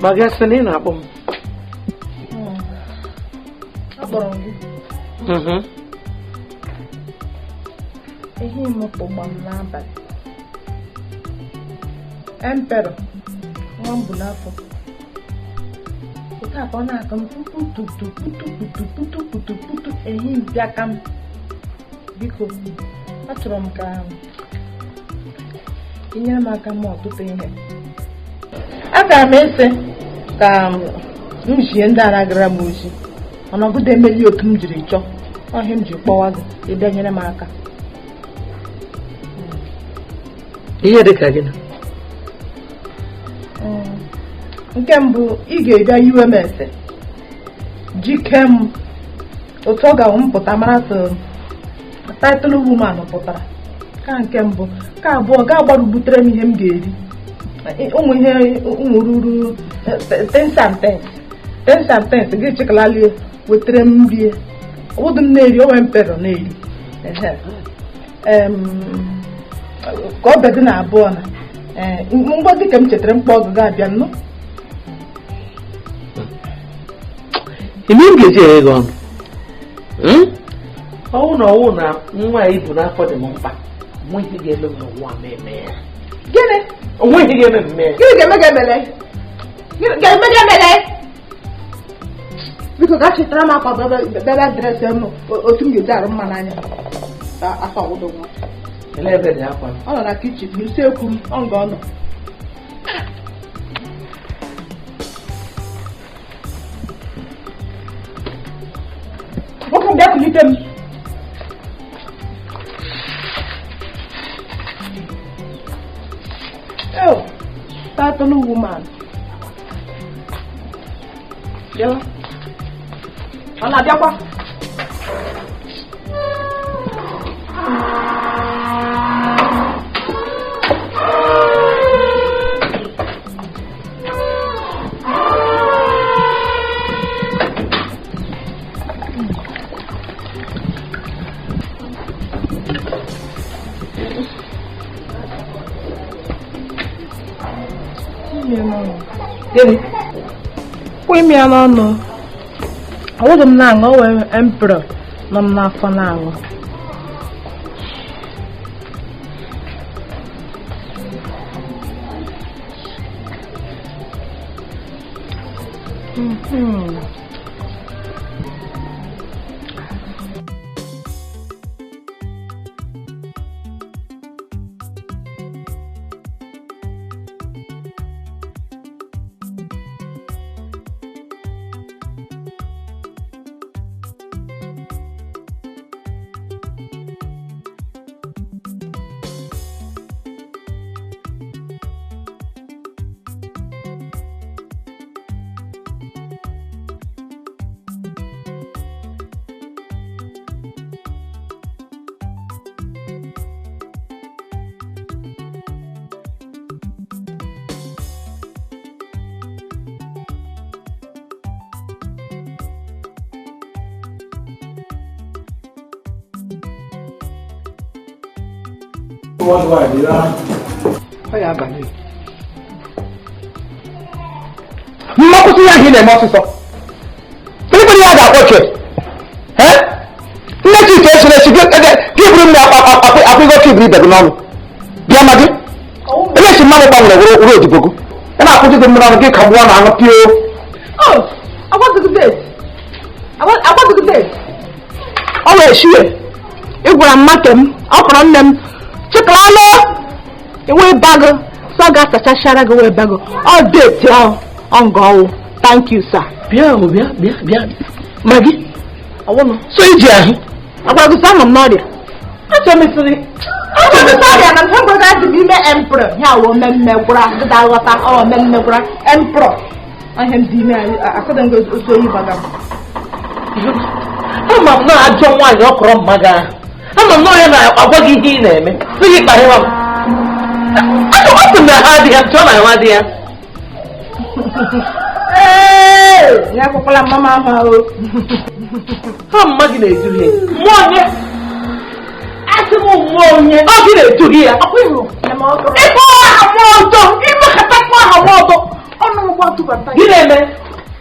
Ma gị asị na ị na-akpọ m. Akpọrọ m gị. Ehi m tụgba m n'abalị. Emperor, nwa m bụ n'afọ. Otu a ka ọ na-akọ m putu putu putu putu putu putu ehi m bịaka m. Biko, achọrọ m ka ị nyere m aka m ọtụtụ ihe. Agara m ese ka m jie ndị ara gara m ozi mana ọgụdọ emeli otu m jiri chọọ ọhịa m ji kpọwa gị ịbịa nyere m aka. Ihe dị ka gịnị? Nke mbụ, ị ga-ebịa yiwe m ese jike m otu ọ ga-awụ m pụta mara sị title woman pụtara. Ka nke mbụ, ka abụọ, gaa gbarubutere m ihe m ga-eri, ụmụ ihe ụmụ ruru tens and tens tens and tens gị chịkọlalie wetere m rie. Ọbụdụ m na-eri onwe mpero na-eri. Ka ọ bedị na abụọ na ngwa dịka m chetara mkpọ ọgụ ga-abịa nnụ. Ime m ga-eji eghe gị ọnụ. Ọnwụ na ọnwụ na nwa a ibu n'afọ dị m mkpa. Onwe ihe ga-eme m n'ụwa m eme ya. Gịnị? Onwe ihe ga-eme m mee. Gịnị ga-eme ga-emele? Gịnị ga-eme ga-emele? Biko gaa chetara m akwa bebe dresị m otu m ga-eji arụ mma n'anya. Ka afọ ọwụdụ nwa. Elee ebe dị akwa? Ọ nọ na kichin, n'usekwu m, ọ nga ọ nọ. Nwoke m bịa kulite m. Oh, title woman. Bịawa. Ọ na-abịakwa? Kwụ imi ya n'ọnụ. Ọwụghị m na-aṅụ, o nwere emperor nọ m n'afọ na-aṅụ. Mmakwụsị ya ahụ ị na-eme ọsịsọ. Ndị ya ga-akpọchie. Nne Chike esiri esi gị buru m na-akwụgo ka iburu ibe gị n'ọnụ. Bịa ma gị. Ebe esi mmadụ gbanwere wụrụ odibo gị. Ya na-akwụzi gị mmiri ọnụ gị ka gbuo na aṅụ pio. Ọ wee shie. Ị gwara m maka m, ọ kpọrọ nne m. Chịkọrọlụ iwe bago sọ ga-asachachara gị wee bago ọ deeti ahụ ọ nga ọwụ. Thank you sir. Bịa bịa bịa bịa. Ma gị? Ọwụnụ. So iji ahụ? Agwara gị sọ anọ m n'ọrịa. Achọmesịrị. Achọmesịrị ọrịa na mfe gwara adị m ime emperor. Ya wụ omemme gwara gịda aghọta ọ omemme gwara emperor. Ọhịa m dị ime akọdọ m otu oyi gbaga m. Ama m na ajọ nwaanyị ọ kọrọ mma gị ahụ. Ama m na onye na-agwa gị ihe ị na-eme. Sị gị kparịwa m. Asị m na ha adịghị ya, chọọ na ha adịghị ya. Ee, ya akwakwala mama ahụ ahụ. Ha mma gị na-eduhie. Mmụọ onye? Asị m mmụọ onye. Ọ gị na-eduhie ya. Ịkpọ aha mmụọ ọzọ, imekọtakwa aha mmụọ ọzọ. Ọnụ ụgbọ tụbata. eme.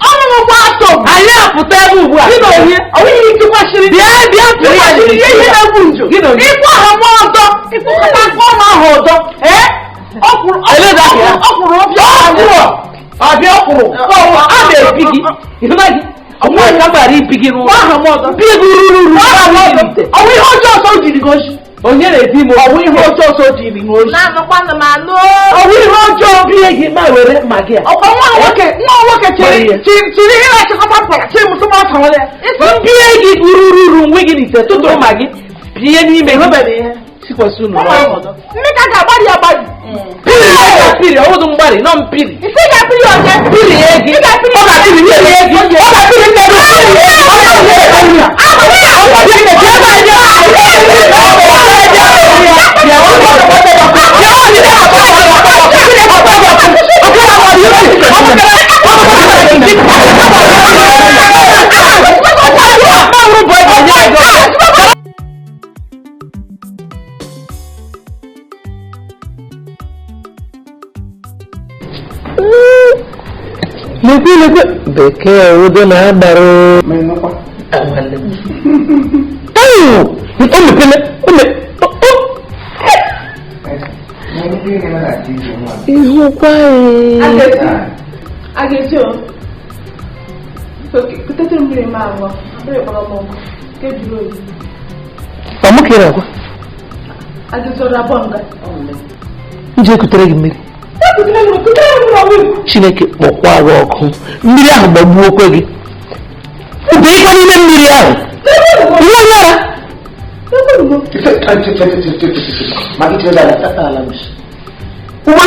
Ọnụ atọ. Anyị apụta ebe ugbu a. Gị na onye? Ọ nweghị ike kwasịrị. Bịa bịa pịrị ya Kwasịrị ihe ihe na-egbu njo. Gị na onye? Ịkpọ aha m ọzọ. Ịkpọkọta akpọ m aha ọzọ. Ee? Ọ kwụrụ ọ kwụrụ ọbịa. Ọkwụrụ. Ọbịa ọkwụrụ. A na-ebi gị. Ịhụna gị? Ọnwa ka m ghara ibi gị n'ụlọ. Aha m ọzọ. Bi gị ruru ruru. Aha m ọzọ. Ọ bụ ihe ọjọọ ọzọ o jiri gị oshi. Onye na-ebi m Ọ bụ ihe ọjọọ ọzọ o jiri gị oshi. Na-anụkwanụ m anụ. Ọ bụ ihe ọjọọ bie gị ma were mma gị a. Ọkwa nwa nwoke chịrị chịrị ihe na-achịkọta mkpara chịrị m sụma ọtọwara ya. Mbie gị ruru nwe gị n'ite tụtụrụ ma gị bie n'ime gị. Sikwasị unu n'ọnụ. Mmeka ga-agbari agbari. Piri ya ga-apịrị, ọ bụdụ mgbari, nọ mpiri. Isi ga-apịrị onye. Piri ya gị. Ị ga-apịrị Ọ ga-apịrị nne gị. Ọ ga-apịrị nne gị. Ọ ga-apịrị nne gị. Ọ ga-apịrị nne gị. Lekwe lekwe bekee udo na-agbara o mepele o me o ihụkwa A ga-esi o. Kutete mmiri m agwọ. Mmiri kpọrọ m ọkụ. Nke jụrụ oyi. Ọmụkere agwa. A ga-esoro abụọ nga. M ji ekutere gị mmiri. Kutere mmiri kutere mmiri ọwụ. Chineke kpọkwa gị ọkụ. Mmiri ahụ gbagbuokwe gị. Ube ịkwa n'ime mmiri ahụ. Ihe onye ara. Ụlọ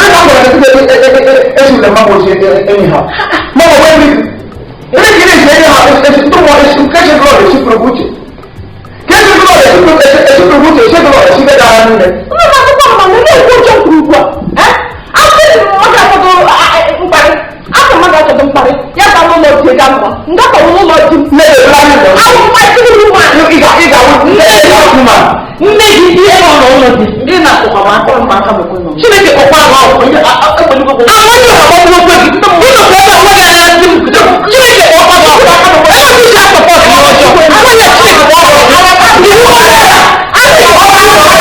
akwụkwọ ma na na-ekwu oche kwuru ugbu a. Asị m ọ ga-achọdo mkparị. Asị m ọ ga-achọdo mkparị. Ya ga n'ụlọ di ga nọ. Nga ka n'ụlọ di m. Ahụ mkparị woman. Nne gị ihe nọ n'ụlọ di. Ndị na-akpọkwa m aka m aka m ekwe nọ. Chineke kpọkwa gị ọkụ. Ahụ ndị ọgbagbuokwe gị. Ụlọ ka ebe onwe gị anya ntị m. Chineke kpọkwa gị ọkụ. Ebe ndị ji asọpọt gị ọjọọ. Ahụ ya Chineke kpọọ gị ọkụ. Iwu ọrụ ya. Asị kpọọ gị ọkụ.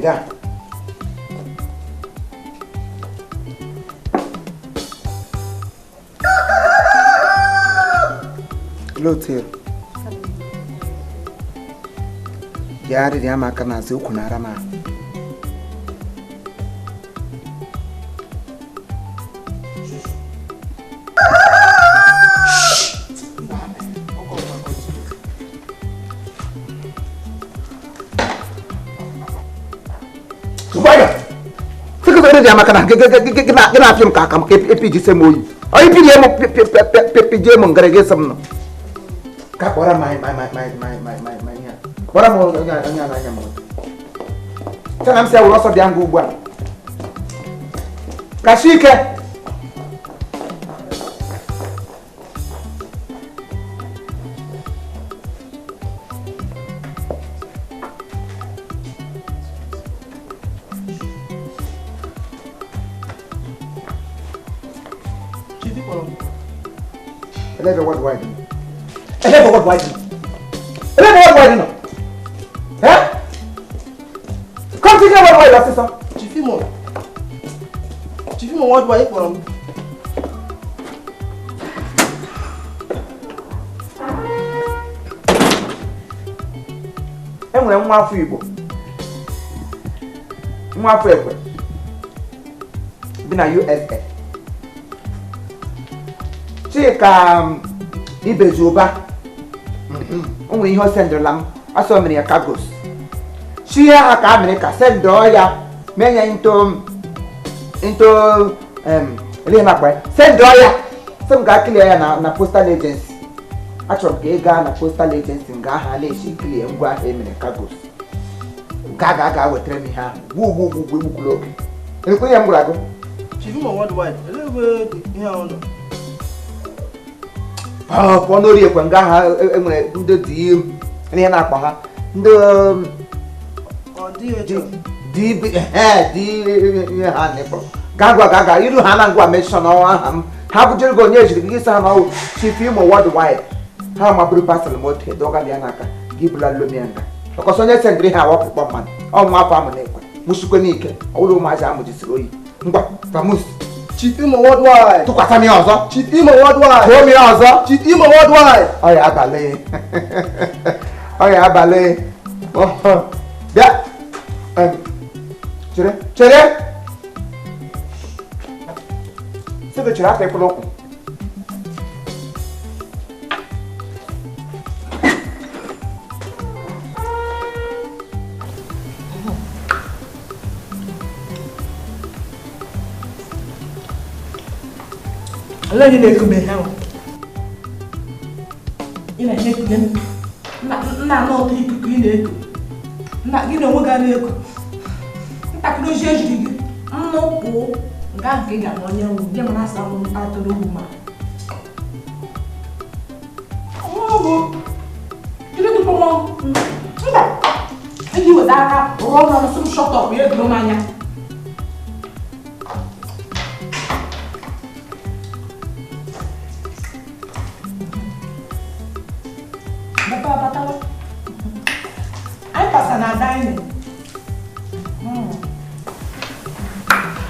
Nga. Lotel. Ya arịrịa m aka n'azụ ukwu na ara m ahụ. Gị na-apịa m ka aka m ka epiji m oyi onye piji m piji m ngara gị sị m nọ ka kpọrọ m kpọrọ m onye anya m chana m si awụrụ ọsọ bịa nga ugbu a kachi ike Worldwide kpọrọ m. E nwere nwa afọ Igbo, nwa afọ Ekwe bi na USA, Chika Ibezuba. O nwere ihe o sendịrịla m, asọ mere ya kagos chi ya ha ka Amerịka sendọọ ya mee ya into Ele na-akpa ya send ya sị m gaa kilie ya na postal agency. Achọrọ m ka ị gaa na postal agency nga aha na-echi kilie ngwa ahịa emere kagos. Ga ga ga wetara m ihe ahụ gbuo gbuo gbuo egbukwula oge. Elekwa ihe m gwara gị. Chief Imo Worldwide, elee ebe ihe ahụ nọ? Pụọ n'ori ekwe nga ha enwere ndị dị ihe na-akpa ha ndị dị ha na-ekpọrọ ga ga ga iru ha na ngwa meshọn aha m ha bujere gị onye ejiri gị sa ha n'ọwụ Chief Imo Worldwide ha maburu pasịl moto dọga ya n'aka gị bụla lomi nga ọkọsọ onye sendịrị ha awapụkpọ mmadụ ọnwa afọ amụ na-ekwe mụsukwe n'ike ọwụrụ ụmụazị amụ jisiri oyi ngwa famus. Chief Imo Worldwide. Tụkwasị m ya ọzọ. Chief Imo Worldwide. Tụọ m ya ọzọ. Chief Imo Worldwide. Ọya abalị. Ọya abalị. Bịa. Chere chere. Sị gị chere aka ịkwụrụ ụkwụ. Ala onye na-ekube ha ị na-ekube nna anụ ụtọ ikuku ị na-eku nna gị na onwe gị na-eku ntakịrị ozi ejiri gị nnụ pụọ nke ahụ ka ị ga-ama onye nwụ gị mara asa mụ atụrụ ugwu ma mba eji weta aka rụọ ọrụ ọrụ sị m shọtọp ya edoro m anya.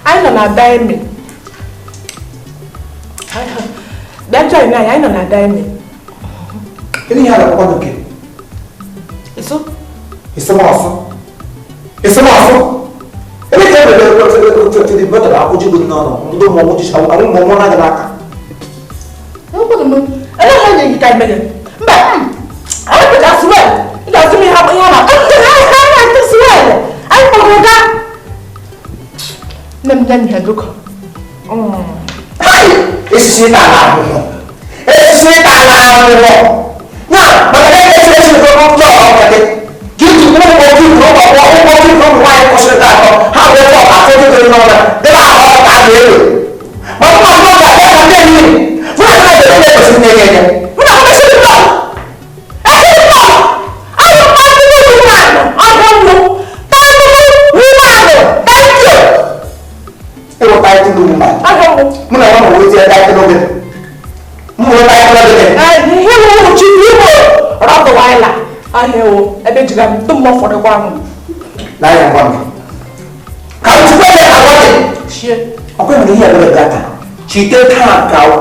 Anyị nọ na dining. Bịa join anyị, anyị nọ na dining. Kedu ihe a na-akpọ gị? Iso? Iso m ọsụ. Iso m ọsụ. Ebe ka e nwere bọtụlụ akwụji gị n'ọnụ, ndị ụmụ ọmụji ahụ ụmụ ọmụ na-adị n'aka. Ele ha nye gị ka imere. Mba, anyị kpọcha swel. Ị ga-asị m ihe a na-atụ swel. Anyị kpọrọ ụga. Nne m nye m ihe dụkọ. Esisi n'ala ahụhụ. Esisi n'ala ahụhụ. Ya, maka na esi esi nke ọkụ ọkụ gị. Gị ji ụmụ nwoke ụmụ ụmụ ụmụ nwaanyị kwụsịrị ka atọ ha wee kpọ afọ ndị n'ọrụ debe ahụ ọkụ a na-ewe. Ma ụmụ akwụkwọ ga-abịa ka ndị enyi mụ na ha ga-eme kwesịrị na-enye enye. Mụ na ha mesịrị nọ. Esiri nọ. Ahụ mmadụ woman ọdụ nwụ. Title woman. Thank you. Ịwụ title woman. Ọdụ nwụ. Mụ na ya ma wee tie title gị. Mụ wee title gị. Ihe wụ Chief Imo Rottweiler. Ahịa wo ebe jiri m tụ mmụọ fọdụ gwa m. N'anya ngwa m. Ka m chukwu ebe ka gwa gị. Shie. Ọkwa nwere ihe ebere gata. Chite taa gawa.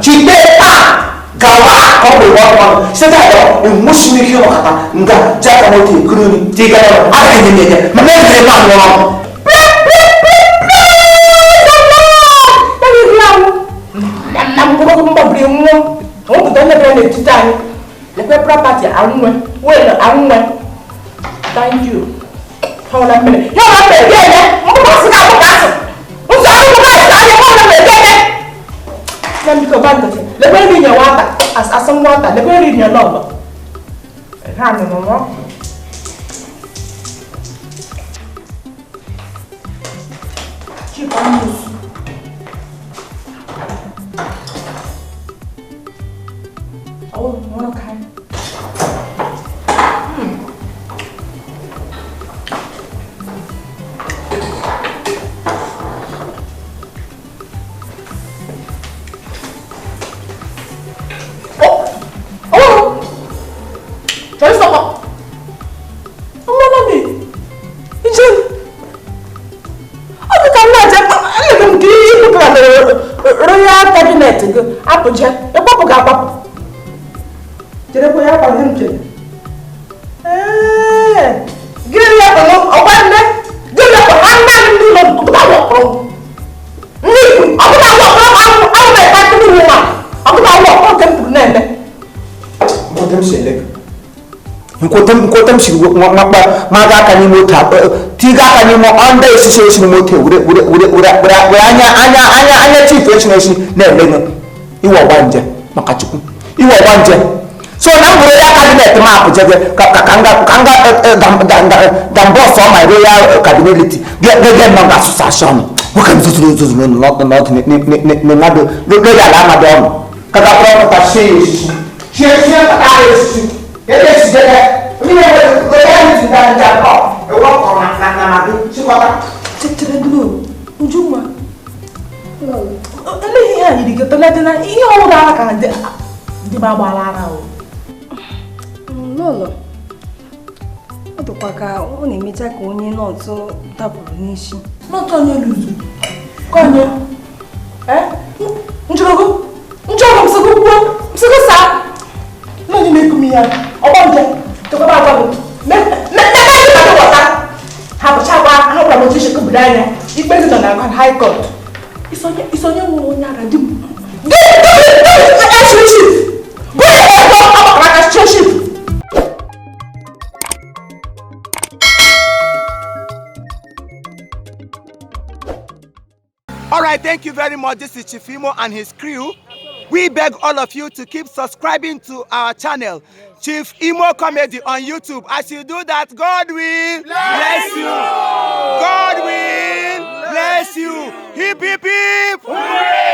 Chite taa gawa ka ọ bụ ịgba ọkụ. Site taa gawa enwusi m ike ịnọkọta nga ji aka n'otu ekuru nri tiga ya agaghị enye enye mana ejiri m anwụ ọnwụ. Na mkpụrụ mgbabiri nwụọ. Obodo mebere n'etiti anyị. Lekwe property anwụnwe. Well anwụnwe. Thank you. Ha ọla mmiri. Ya ọla mmiri gị enye. Mkpụrụ ga abụ asụ. Nsọ ahụ asụ anya ha ọla mmiri gị enye. Na mbikọ ba nkịtị. Lekwe nri nye nwata. Asụ nwata. Lekwe nri nye lọlọ. Ha nọ nọ. Chief Amus. Oh, okay. Oh, oh, 저기 있어. 엄마, 이제 어디 갔나? 제가 그럼 뒤로 royal cabinet gị apụje ịkpọpụ gị akpọpụ cherekwa ya akwa ihe m chere gịnị ya bụ ọgwa nne gịnị ya bụ ha nna ndị ụlọ ọbụla wọkọrọ ndị ọbụla wọkọrọ ahụ ahụ na-ekpa ndị nwa ọbụla wọkọrọ nke m kwuru na-eme. Ndị m si ele gị. Nkwota m siri nwakpa maga aka n'ime otu tiga aka n'ime ọnda esisi esi n'ime otu were were were were were were anya anya anya anya chief esi na esi na-ele iwe ọgbanje maka Chukwu iwe ọgbanje so na m bụrụ ya cabinet map jege ka ka ka nga ka nga dambọs ọ ma royal cabinelity gege nọ ga asụsụ nwoke m zuzuru zuzuru n'ọdụ n'mmadụ royal amadụ ọnụ ka ka kpọrọ pụta sie ya esisi sie sie pụta ya esisi ebe esi jege onye na-enwe royality da nja kọ ewe ọkọ na na na na chịkọta. Chere duru Ujunwa, eleghị ihe a yiri gị tọlete na ihe ọhụrụ ara ka ndị m agbara ara o. Lọlọ, ọ dịkwa ka ọ na-emecha ka onye nọọtụ dapụrụ n'isi. Nọọtụ onye luzu ka onye njọrọgụ njọrọ msịgụ kwuo msịgụ saa na onye na-eku m ya ọgbanje tụkọba agwa bụ mebe ndị mmadụ ghọta ha bụchakwa ha gwara m otu isi kụbiri anya ikpe ndị nọ na high court isonye nwụrụ onye ara di m di. All right, thank you very much. This is Chief Imo and his crew. We beg all of you to keep subscribing to our channel, Chief Imo Comedy on YouTube. As you do that, God will bless you. God will bless you. Hip, hip, hip. Hooray!